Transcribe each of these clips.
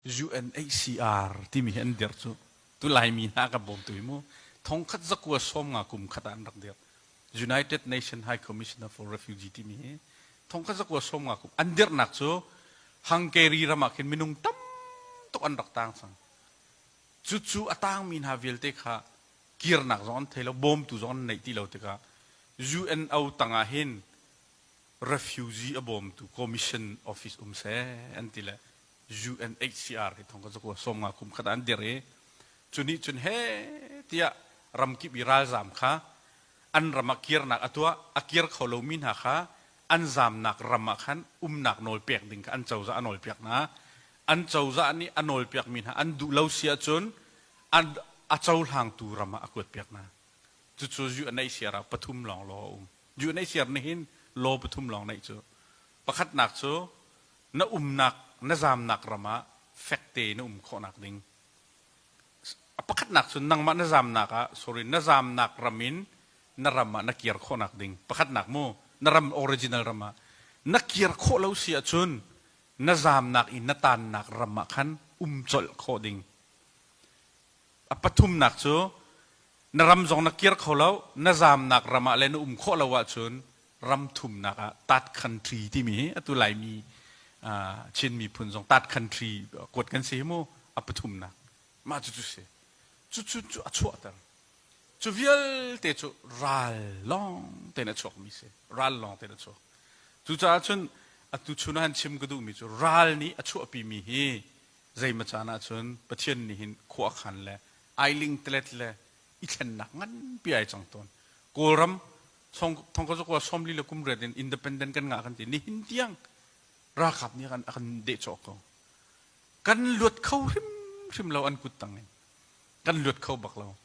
UNHCR timi hi an dirh cu tu Laimi hna ka bawmtu hi mu thongkhat zakua sawm nga kum khat ah an rak dirh. United Nation High Commissioner for Refugee timi hi thongkhat zakua sawm nga kum an dirhnak cu Hungary ram ah khin minung tam tuk an rak tang cang. Cucu a tangmi hna vialte kha kirnak zong an thei lo, bawmtu zong an neih ti lo tikah UNO tangah hin refugee a bawmtu commission office um seh an ti le UNHCR hi thong ka zakua sawm nga kum khat ah an dir i cu nih cun he tiah ramkip i ralzam kha an ram ah kirnak a tuah a kir kho lomi hna kha an zamnak ram ah khan umnak nawl pek ding kha an cozah a nawl piak hna. An cozah nih a nawl piakmi hna an duh lo si ahcun a cohlangtu ram ah a kuat piak hna. Cucu UNHCR ah pathum lawng law a um. UNHCR nih hin law pathum lawng neih cu. Pakhatnak cu na umnak na zamnak ram ah fekte na um khawhnak ding. A pakhatnak cu nangmah na zamnak ah sorry na zamnak ram in na ram ah na kir khawhnak ding. Pakhatnak mu na ram original ram ah na kir khawh lo si ahcun na zamnak i na tannak ram ah khan um colh khawh ding. A pathumnak cu na ram zong na kir kho lo, na zamnak ram ah le na um khawh lo ahcun ram thumnak ah tat country timi hi atu Laimi Chin miphun zong tat country kuat kan si hi mu a pathumnak mah cu cu si cu cu a chuahter cu vialte cu ral lawng tein a chuakmi si ral lawng tein a chuak cucaah cun atu chun ah han chim ka duhmi cu ral nih a chuahpimi hi zeimaw caan ahcun Pathian nih hin khua a khan le ai lingtelet le i thlennak nganpi ai cang tawn. Kawlram thongkazakua sawmli le kum riat in independent kan ngah kan ti nihin tiang ralkap nih a kan dehcawh ko. Kan luat kho hrimhrim lo an kut tang in. Kan luat kho bak lo.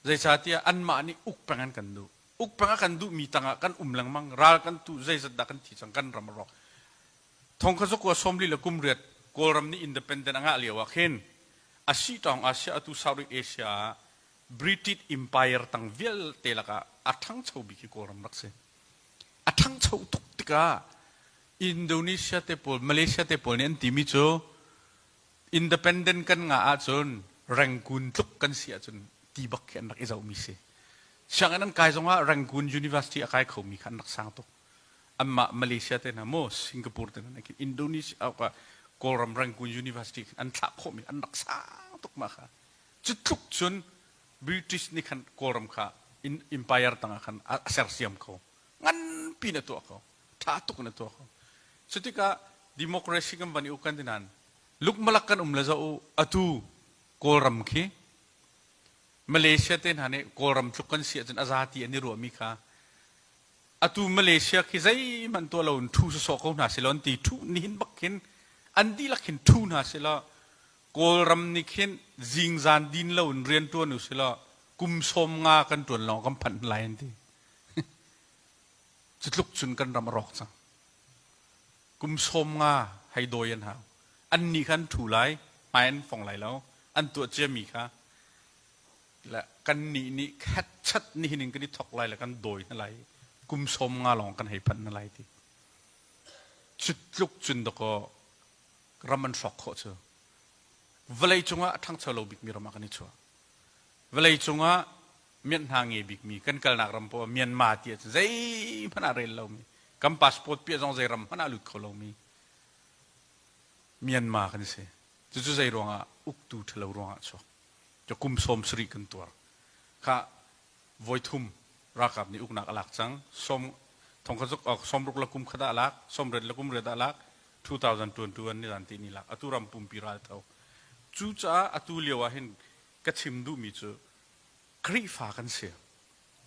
Zeicahtiah anmah nih uk peng an kan duh. Uk peng a kan duhmi tangah kan um lengmang. Ral kan tu zeizat dah kan thi cang kan ram a rawk. Thongkazakua sawmli le kum riat Kawlram nih independent a ngah lio ah khin a sitawng Asia atu Southeast Asia ah British Empire tang vialte lakah a ṭhangcho bik hi Kawlram rak si. A ṭhangcho tuk tikah Indonesia te pawl, Malaysia te pawl nih an timi cu independent kan ngah ahcun Rangoon tluk kan si ahcun ti bak khi an rak i zohmi si. Sianginn an kai zongah Rangoon University a kai khomi kha an rak sang tuk. Anmah Malaysia te hna maw Singapore te hna khin Indonesia Kawlram Rangoon University khin an thlah khawhmi an rak sang tuk mah kha. Cu tluk cun British nih khan Kawlram kha empire tangah khan a sersiam kho. Nganpi in a tuah kho. Tha tuk in a tuah kho. Cu tikah democracy kan van i uk kan ti nain lukmalak kan um le zoh u atu Kawlram khi Malaysia te hna nih Kawlram tluk kan si ahcun a za ti an i ruahmi kha atu Malaysia khi zeihmanh tuah lo in ṭhu sawsawh ko hna selaw an ti ṭhu nihin bak khin an dihlak khin ṭhu hna selaw Kawlram nih khin zingzan din lo in rian ṭuan u selaw kum sawm nga kan ṭuan lawng kan phanh lai an ti. Cu tluk cun kan ram a rawk cang. Kum sawm nga hei dawi an hau. An nih kha an ṭhu lai, hmai an fong lai lo. An tuah ciami kha le kannih nih khatchat nihin in kan i thawk lai le kan dawi hna lai kum sawm nga lawng kan hei phanh hna lai ti cu tluk cun dakaw ram an hrawk khawh cu vawlei cungah a ṭhangcho lo bikmi ram ah kan i chuah vawlei cungah mianhna nge bikmi kan kalnak ram poah Myanmar ti ahcun zeihmanh ah rel lomi kan passport piah zong zei ram hmanh ah lut kho lomi Myanmar kan si cucu zei ruangah uktu ṭhalo ruangah chuak cu kum sawm sarih kan tuar kha voithum ralkap nih uknak a lak cang som thongkhat sawmruk le kum khat ah a lak sawmriat le kum riat ah a lak 2021 ni zan ti ni lak atu ram pumpi ral tho cucaah atu lio ah hin ka chim duhmi cu Khrihfa kan si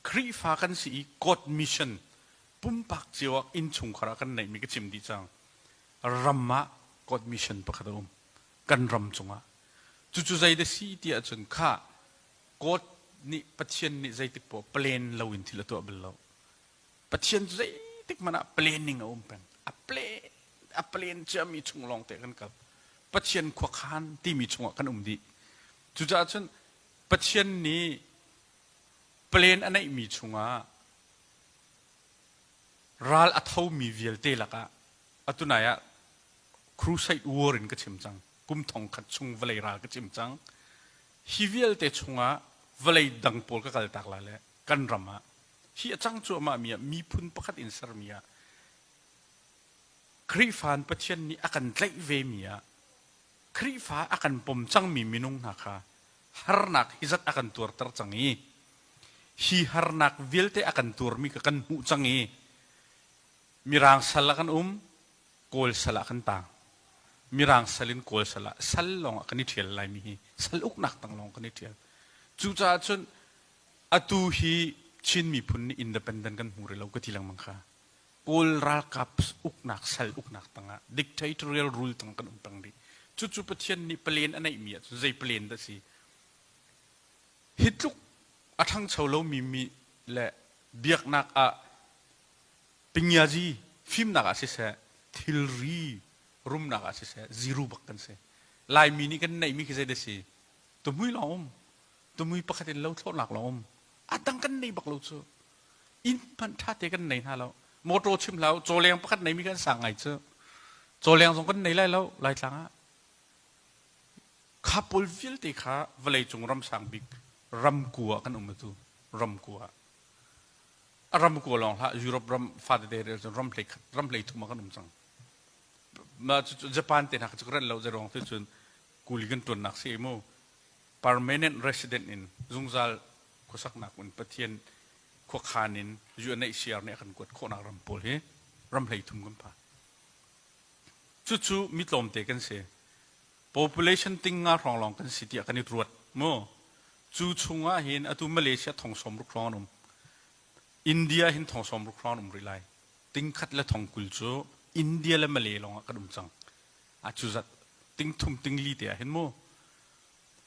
Khrihfa kan si i God mission pumpak cio ah innchungkhar ah kan neihmi ka chim dih cang ram ah God mission pakhat a um kan ram cungah Cucu zei dah si ti ahcun kha God nih Pathian nih zeitik poah plan lo in thil a tuah bal lo. Pathian cu zeitik hmanh ah planning a um peng. A plan a plan ciami chung lawng te kan kal. Pathian khuakhan timi chungah kan um dih. Cucaah cun Pathian nih plan a neihmi chungah ral a thomi vialte lakah atu nai ah crusade war in ka chim cang. Kum 1000 chung vawlei ral ka chim cang. Hi vialte chungah vawlei dang pawl ka kaltak lai le kan ram ah hi a cang cuahmah mi ah miphun pakhat in sermi ah Khrihfa in Pathian nih a kan tlaih ve mi ah Khrihfa a kan pom cangmi minung hna kha harnak hi zat a kan tuarter cang i hi harnak vialte a kan tuarmi kha kan hmuh cang i Mirang sal ah kan um, Kawl sal ah kan tang. Mirang sal in Kawl sal ah sal lawng ah kan i ṭhial laimi hi sal uknak tang lawng kan i ṭhial. Cucaah cun atu hi Chin miphun nih independent kan hmu rih lo ka ti lengmang kha. Kawl ralkap uknak sal uknak tangah dictatorial rule tang kan um peng rih. Cucu Pathian nih palen a neihmi ahcun zei palen dah si? Hi tluk a ṭhangcho lomi mi le biaknak ah Pingiazi fimnak ah siseh, thilri rumnak ah siseh, ziru bak kan si. Laimi nih kan neihmi khi zei dah si? Tumui lawng um. Tumui pakhat in lo thlawhnak lawng um. A dang kan nei bak lo cu. Inn hmanh ṭha te kan nei hna lo. Motor chim hlah u, cawleng pakhat neimi kan sang ngai cu. Cawleng zong kan nei lai lo, Laitlang ah. Kha pawl vialte kha vawleicung ram sang bik ramku ah kan um atu. Ramku ah. A ram kua lawng hlah Europe ram fatete rel cun ram hlei khat ram hlei thum ah kan um cang. Ma Japan te hna cu ka lo zeruang te cun kuli kan tuannak si mu permanent resident in zungzal khuasaknak in Pathian khuakhan in UNHCR nih a kan kuat khawhnak ram pawl hi ram hlei thum kan phan. Cucu mi tlawmte kan si. Population ting nga hrawng lawng kan si tiah kan i ruat mu. Cu chungah hin atu Malaysia thong 60 hrawng an um. India hin thong 60 hrawng an um rih lai. Ting khat le thong 20 cu India le Malay lawng ah kan um cang. A cu zat ting thum ting li te ah hin mu.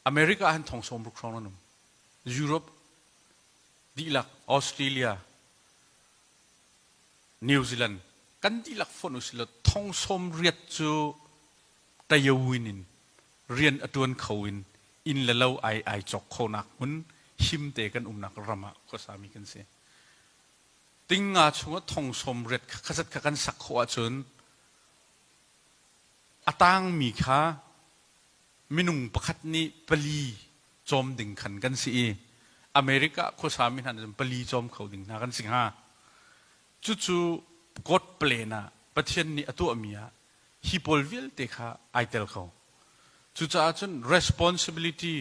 America ah hin thong 60 hrawng an um. Europe dihlak Australia New Zealand kan dihlak fonh usih law thong 80 cu tayawin in rian a ṭuan kho in inn le lo ai ai cawk khonak hmun himte kan umnak ram ah khuasami kan si. Tingnga chungah thong 80 khazat kha kan sak khawh ahcun a tangmi kha minung pakhat nih pali cawm ding khan kan si i America khuasami hna nih cun pali cawm kho ding hna kan si hnga. Cucu God plan ah Pathian nih a tuahmi ah hi pawl vialte kha ai tel kho. Cucaah cun responsibility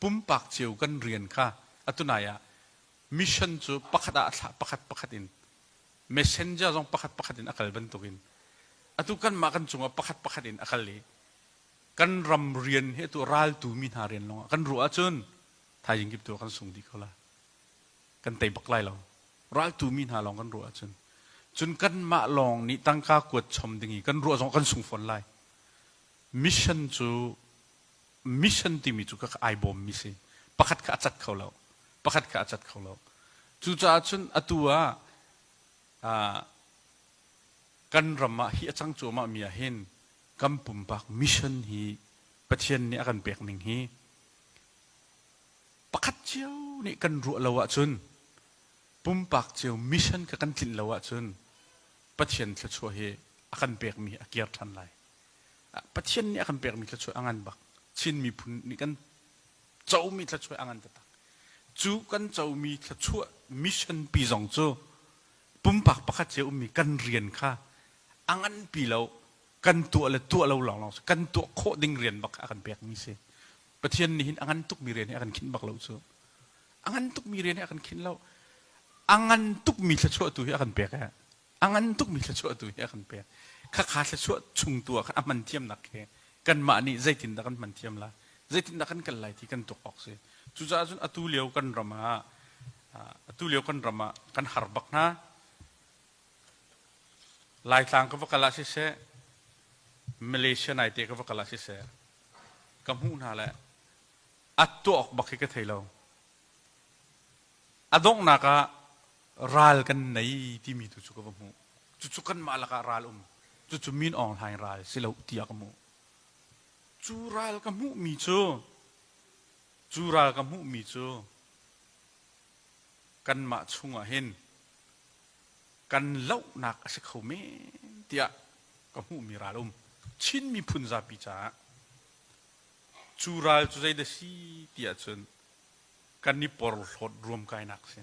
pumpak cio kan rian kha atunai ah mission cu pakhat ah a thlah pakhat pakhat in messenger zong pakhat pakhat in a kal bantukin atu kanmah kan cungah pakhat pakhat in a kal i kan ram rian hi atu raltu mi hna rian lawngah kan ruah ahcun thaizing kip tu kan sung dih ko la. Kan tei bak lai lo. Raltu mi hna lawng kan ruah ahcun cun kanmah lawng nih tangka kuat chom ding i kan ruah zong kan sung fawn lai. Mission cu mission timi cu ka ai bawm mi si. Pakhat kha a cat kho lo. Pakhat kha a cat kho lo. Cucaah cun atu ah kan ram ah hi a cang cuahmah mi ah hin kan pumpak mission hi Pathian nih a kan pek ning hi pakhat cio nih kan ruah lo ahcun pumpak cio mission kha kan tlinh lo ahcun Pathian thluachuah hi a kan pekmi hi a kir ṭhan lai. Pathian nih a kan pekmi thluachuah a ngan bak. Chin miphun nih kan comi thluachuah a ngan taktak. Cu kan comi thluachuah mission pi zong cu pumpak pakhat cio ummi kan rian kha a nganpi lo kan tuah le tuah lo lawnglawng kan tuah khawh ding rian bak a kan pekmi si. Pathian nih hin a ngan tukmi rian hi a kan khinh bak lo cu. A ngan tukmi rian hi a kan khinh lo. A ngan tukmi thluachuah tu hi a kan pek eh. A ngan tukmi thluachuah tu hi a kan pek. Khakha thluachuah chung tu ah khan a hman thiamnak khi kanmah nih zeitindah kan hman thiam lai, zeitindah kan kal lai ti kan tuak awk si. Cucaah cun atu lio kan ram ah atu lio kan ram ah kan har bak hna. Laitlang ka va kal ah siseh, Malaysia naite ka va kal ah siseh, ka hmuh hna le a tuah awk bak hi ka thei lo. A donghnak ah ral kan nei timi tu cu ka va hmuh. Cucu kanmah lakah ral um. Cucu Min Aung Hlaing ral si lo tiah ka hmuh. Cu ral ka hmuhmi cu cu ral ka hmuhmi cu kanmah chungah hin kan lohnak a si kho men tiah ka hmuhmi ral um. Chin miphun zapi caah. Cu ral cu zeidah si ti ahcun kan i porhlawt ruamkainak si.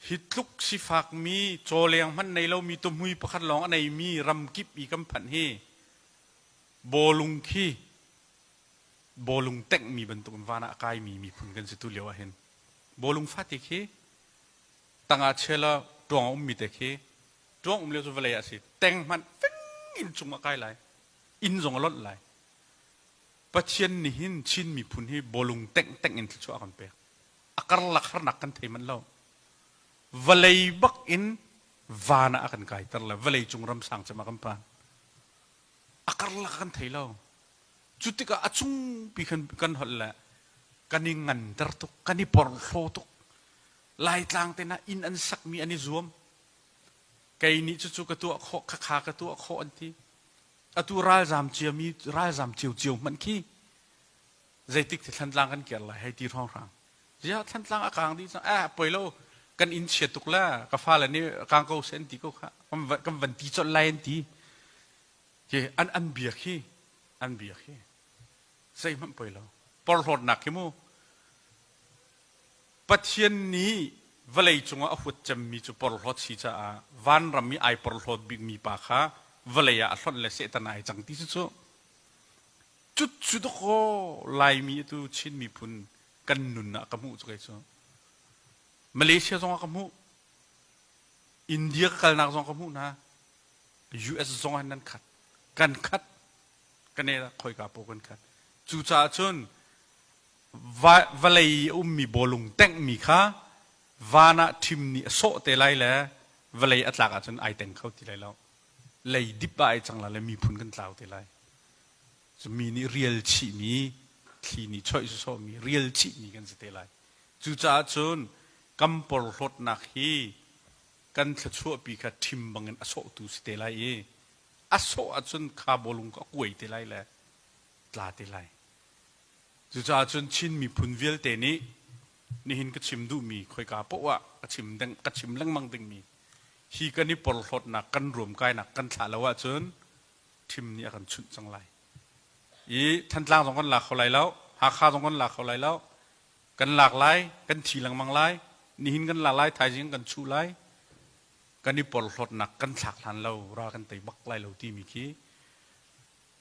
Hi tluk sifakmi cawleng hmanh nei lomi tuhmui pakhat lawng a neimi ramkip i kan phanh hi bawlung khi bawlung tenghmi bantukin van ah a kaimi miphun kan si tu lio ah hin. Bawlung fate khi tangah chela ṭuang a ummi te khi ṭuang um lio cu vawlei ah a si. Teng hmanh fing in cung ah kai lai. Inn zong a lonh lai. Pathian nih hin Chin miphun hi bawlung tengh tengh in thluachuah a kan pek. A karlak harnak kan thei manh lo. Vawlei bak in van ah a kan kaiter le vawlei cung ram sang cem ah kan phan. A karlak kan thei lo. Cu tikah a chungpi khan kan holh le kan i nganter tuk, kan i porhlaw tuk. Laitlang te hna inn an sakmi an i zuam. Kei nih cucu ka tuah khawh, khakha ka tuah khawh an ti. Atu ralzam ciami, ralzam ciocio hmanh khi zeitik ti Thlantlang kan kir lai hei ti hrawnghrang. Ziah Thlantlang a kang dih cang. Eh, poi lo. Kan inn chia tuk la. Ka fale nih kang ko seh an ti ko kha. Kan van ti colh lai an ti. Hi an an biak hi an biak hi zeihmanh poi lo. Porhlawtnak hi mu Pathian nih vawlei cungah a huat cemmi cu porhlawt si caah vanram i ai porhlawt bikmi pa kha vawlei ah a hlonh le Satan ai cang ti cu cu dakaw Laimi atu Chin miphun kan nun ah ka hmuh cu kei cu Malaysia zongah ka hmuh India ka kalnak zong ka hmuh hna US zong ah nan khat kan khat kan e khoika po kan khat cucaah cun vawlei i a ummi bawlung tenghmi kha van ah ṭhim nih a sawh te lai le vawlei a tlak ahcun ai teng kho ti lai lo. Lei dip ah ai cang lai le miphun kan tlau te lai. Cu mi nih rial chihmi, thli nih choih sawsawhmi, rial chihmi kan si te lai. Cucaah cun kan porhlawtnak hi kan thluachuahpi kha ṭhim bangin a sawhtu si te lai i a sawh ahcun kha bawlung kha a kuai te lai le tla te lai. Cucaah cun Chin miphun vialte nih nihin ka chim duhmi khoika poah ah ka chim deng ka chim lengmang dingmi hi kan i porhlawtnak kan ruamkainak kan thlah lo ahcun thim nih a kan chunh cang lai. I Thantlang zong kan lak kho lai lo, Hakha zong kan lak kho lai lo. Kan lak lai, kan thi lengmang lai, nihin kan lak lai, thaizing kan chuh lai. Kan i porhlawtnak kan thlak hlan lo, ra kan tei bak lai lo timi khi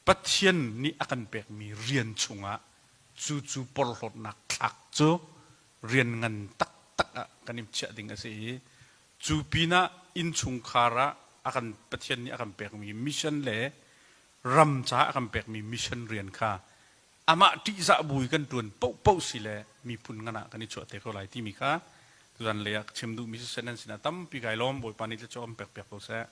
Pathian nih a kan pekmi rian chungah cucu porhlawtnak thlak cu rian ngan taktak ah kan i chiah ding a si i cu pinah innchungkhar ah a kan Pathian nih a kan pekmi mission le ram caah a kan pekmi mission rian kha amah ṭihzah bu i kan ṭuan paohpaoh si le miphun ngan ah kan i chuah te ko lai timi kha tuzan lei ah ka chim duhmi siseh nan sinah tampi kai lawm. Bawipa nih tluachuah kan pek piak ko seh.